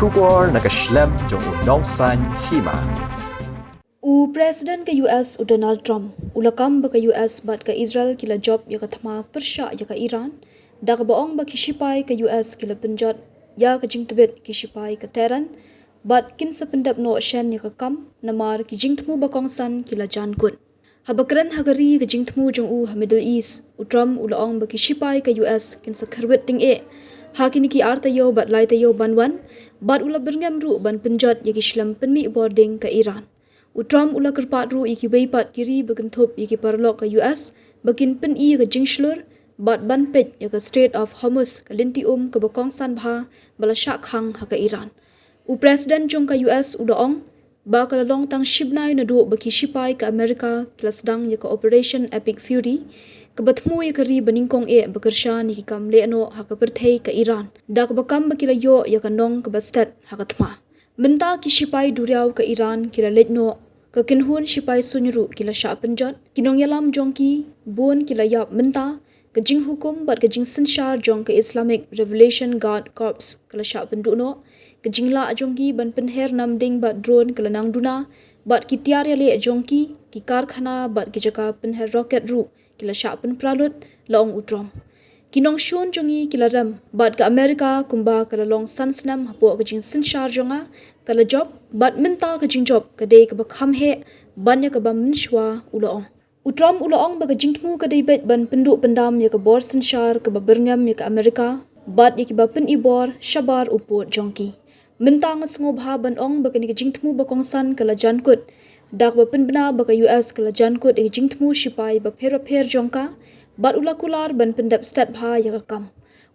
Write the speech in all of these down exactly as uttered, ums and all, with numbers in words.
Khubor na ka shlem jong u Nongsaiñ Hima. U President ka U S u Donald Trump u la kam ba ka U S bad ka Israel ki la jop ïa ka thma pyrshah ïa ka Iran, da kaba ong ba ki shipai ka U S ki la pynjot ïa ka jingtbit ki shipai ka Tehran bad kin sa pyndep noh shen ïa ka kam namar ki jingthmu ba kongsan ki la jan kut. Haba kren ha ka ri ka jingthmu jong u ha Middle East, u Trump u la ong ba ki shipai ka U S kin sa kyrwit tyngeh ha kine ki ar taïew bad lai taïew ban wan, bad u la byrngem ruh ban pynjot ïa ki shlem pynmih bording ka Iran. U Trump u la kyrpad ruh ïa kiwei pat ki ri ba kynthup ïa ki paralok ka U S ba kin pyni ïa ka jingshlur bad ban peit ïa ka Strait of Hormuz, ka lynti um kaba kongsan bha ba la shah khang ha ka Iran. U President jong ka U S u la ong ba ka la long tang shi bnai naduh ba ki shipai ka Amerika ki la sdang ïa ka Operation Epic Fury, kaba thmu ïa ka ri ba nyngkong eh ba kyrshan ïa ki kam lehnoh ha ka pyrthei ka Iran, da kaba kam ba ki la ïoh ïa ka nong kaba stet ha ka thma. Mynta ki shipai duriaw ka Iran ki la leit noh, ka kynhun shipai suiñ ruh ki la shah pynjot, ki nongïalam jong ki bun ki la ïap mynta, ka jinghukum bad ka jingsynshar jong ka Islamic Revolution Guard Corps ka la shah pynduh noh, ka jinglah jong ki ban pynher namding bad drone ka la nang duna, bad ki tiar ïaleh jong ki, ki karkhana bad ki jaka pynher rocket ruh ki la shah pynpra lut, la ong u Trump. Ki nongshun jong ngi ki la rem bad ka Amerika kumba ka la long san snem hapoh ka jingsynshar jong nga, ka la jop, bad mynta ka jingjop ka dei kaba kham heh ban ïa kaba mynshuwa, u la ong. U Trump u la ong ba ka jingthmu ka dei beit ban pynduh pyndam ïa ka bor synshar kaba byrngem ïa ka Amerika bad ïa kiba pynibor shabar u pud jong ki. Mynta nga sngewbha ban ong ba kane ka jingthmu ba kongsan ka la jan kut, da kaba pynbna ba ka U S ka la jan kut ïa ka jingthmu shipai bapher bapher jong ka, bad u la kular ban pyndep stet bha ïa ka kam.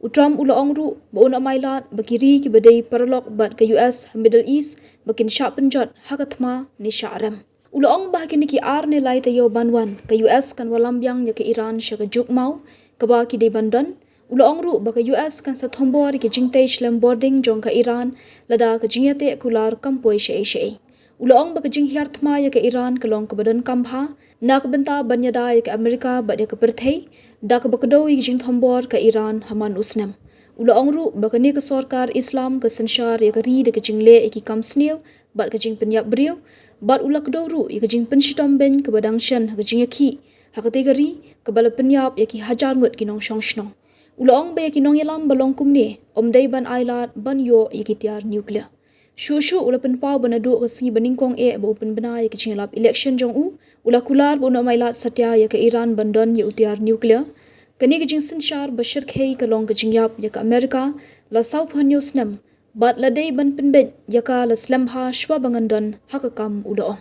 U Trump u la ong ruh ba un ym ailad ba ki ri kiba dei paralok bad ka U S ha Middle East ba kin shah pynjot ha ka thma ne shah rem. U la ong ba ha kine ki ar ne lai taïew ban wan, ka U S kan wallam biang ïa ka Iran sha ka juk maw kaba ki dei ban don. U la ong ruh ba ka U S kan sa thombor ïa ki jingtei shlem bording jong ka Iran lada ka jingïateh kular kam poi shaei shaei. U la ong ba ka jinghiar thma ïa ka Iran ka long kaba donkam bha na ka bynta ban ïada ïa ka Amerika bad ïa ka pyrthei, da kaba kdew ïa ka jingthombor ka Iran ha man u snem. U la ong ruh ba kane ka sorkar Islam ka synshar ïa ka ri da ka jingleh ïa ki kam sniew bad ka jingpynïap briew, bad u la kdew ruh ïa ka jingpynshitom beiñ kaba dang shen ha ka jingïakhih ha katei ka ri kaba la pynïap ïa ki hajar ngut ki nongshong shnong. U la ong ba ïa ki nongïalam ba long kumne ym dei ban ailad ban ïoh ïa ki tiar nuclear. Shuh shuh u la pynpaw ba naduh ka sngi ba nyngkong eh ba u pynbna ïa ka jingïalap election jong u, u la kular ba un ym ailad satia ïa ka Iran ban don ïa u tiar nuclear. Kane ka jingsynshar ba shyrkhei ka long ka jingïap ïa ka Amerika la sawphew hynñiew snem, bad la dei ban pynbeit ïa ka la slem bha shuwa ba ngan don ha ka kam, u la ong.